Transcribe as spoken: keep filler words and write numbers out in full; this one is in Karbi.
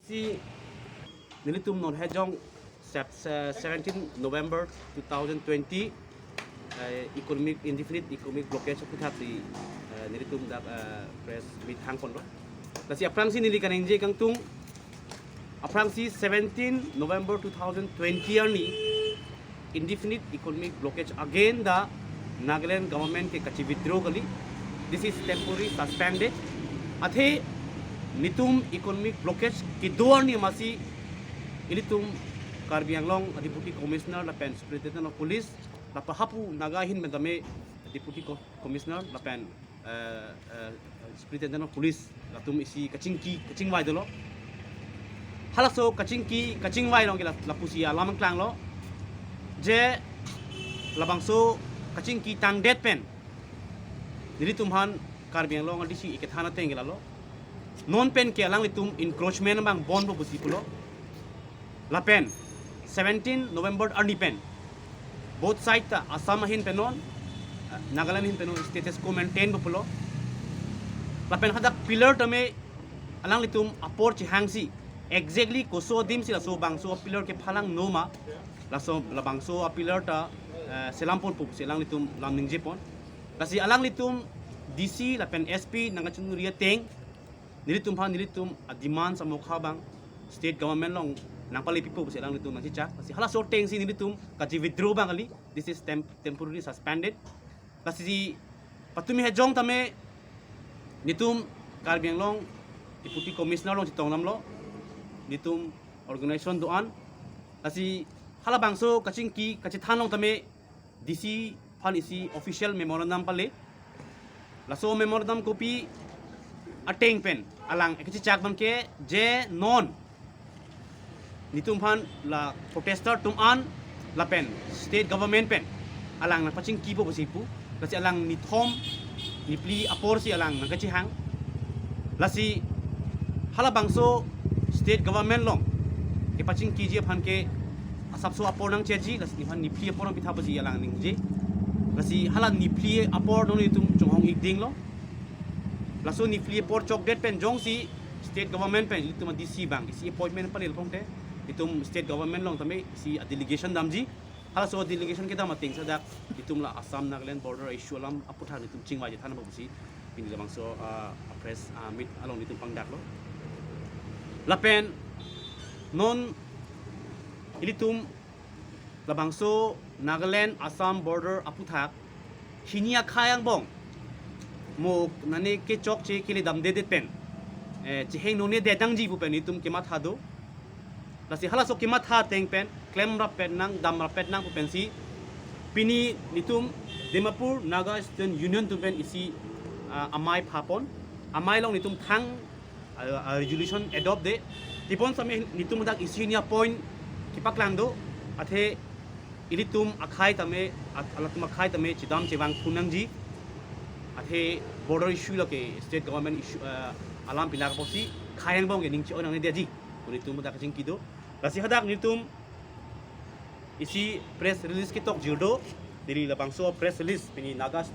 Si nelitum non hejong sep-, se-, seventeen November two thousand twenty, eh, economic, indefinite economic blockade aputhak si, eh, nelitum dak, eh, press meet hangponlo. Lasi aphrangsi neli kaningje kangtung, aphrangsi seventeen November two thousand twenty arni indefinite economic blockade again da Nagaland government ke kachi-withdraw kali. This is temporary suspended. Athe nelitum economic blockade kedo arni masi ilitum Karbi Anglong Deputy Commissioner lapen Superintendent of Police lapen hapu Naga ahin pen tame Deputy Co-, Commissioner lapen, eh, eh, Superintendent of Police latum isi kachingki, kachingvai dolo. Halaso kachingki, kachingvai along ke la-, lapusi alam klanglo. Je labangso kachingki tangdet pen nelitum aphan Karbi Anglong D C ikethan ateng ke lalo. Non pen ke alanglitum encroachment abang bonpo pusi pulo. Lapen seventeen November arni pen both side ta Assam ahin pen non, eh, Nagaland ahin pen non status quo maintainpo pulo. Lapen hadak pillar tame alanglitum apor chehangsi exactly koso adim si laso bangso pillar kephalang noma, laso labangso pillar ta, eh, selamponpo pusi alanglitum lam ningjepon. Lasi alanglitum D C lapen S P nangkachiningri ateng nelitum aphan nelitum a-demand samokha abang state government along nangpalepipo pusi alanglitum nangchechak. Lasi halaso atengsi nelitum kachi-withdraw abang kali. This is temp-, temporarily suspended. Lasi patumi hejong tame nelitum Karbi Anglong Deputy Commissioner along chetongdamlo, nelitum organization do-an. Lasi halabangso kachingki kachethan along tame D C aphan isi official memorandum pale. Laso memorandum copy ateng pen alang ekachechak abang ke je non nelitum aphan la protester atum an lapen state government pen alang nangpachingkipo pusi pu. Lasi alang nithom niphli apor si alang nangkachehang. Lasi halabangso state government along kepachingkiji aphan ke asapso apor nangcheji, lasi nephan niphli apor nangpitha pusi alang ningje. Lasi hala niphli apor non itum chonghong-ikdinglo. Laso niphli apor chokdet pen jongsi state government pen ilitum D C abang isi appointment palel pongte, itum state government along tame isi a-delegation damji. Halaso delegation kedam ateng si dak itum la Assam Nagaland border issue alam aputhak itum chingvai chethanpo pusi pini labangso, ah, press, ah, meet along itum pangdaklo. Lapen non ilitum labangso Nagaland Assam border aputhak hini akhei angbong mo nane kechokche kele damdedet pen, eh, cheheng none detangji pu pen itum kematha do. Lasi halaso kematha ateng pen klemrap pet nang, damrap pet nang pu pensi pini nelitum Dimapur Naga Student Union atum pen isi, ah, amei phapon. Amei along nelitum thang, ah, ah, resolution adopt de. Tipon same nelitum dak isi hini apoint kepaklang do. Athe ilitum akhei tame, at-, alatum akhei tame chedam chevang phun nangji. Athe border issue lake state government issue, ah, alam pinak apotsi khei angbong ke ning che-oi nangne detji pu nelitum dak kachingki do. Lasi hadak nelitum isi press release ketok jirdo. Neli labangso press release pini Naga